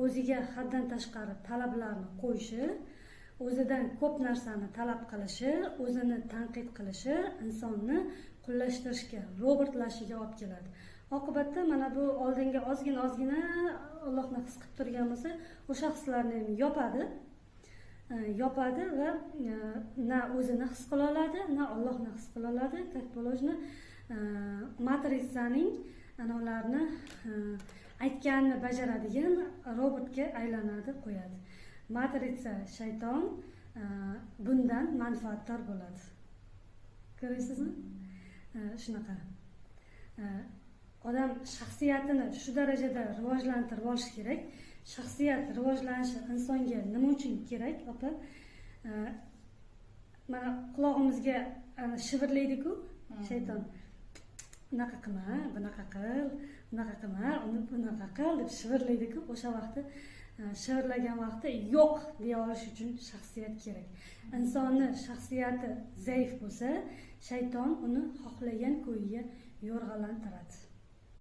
O'ziga haddan tashqari talablarni qo'yishi, o'zidan ko'p narsani talab qilishi, o'zini tanqid qilishi insonni qullashtirishga, robotlashiga olib keladi. Oqibatda mana bu oldingi ozgina ozgina Allohni his qilib turgan bo'lsa, o'sha hislarni ham yopadi. Yopadi va na o'zini his qila oladi, na Allohni his qila oladi. Как положено, matritsaning ana ularni aytganini bajaradigan robotga aylanadi, qo'yadi. Matritsa, shayton bundan manfaatdor bo'ladi. Ko'rasizmi? Shunaqa. Odam shaxsiyatini shu darajada rivojlantirib olish kerak. Shaxsiyat rivojlanishi insonga nima uchun kerak, opa? Mana qulog'imizga ana shivirlaydi-ku shayton. Unaqa qilma, bunaqa qil, unaqa qilma, uni bunaqa qil deb shivirlaydi-ku. O'sha vaqtda, shivirlagan vaqtda yo'q deya olish uchun shaxsiyat kerak. Insonni shaxsiyati zaif bo'lsa, shayton uni xohlagan ko'yiga yo'rg'alantiradi.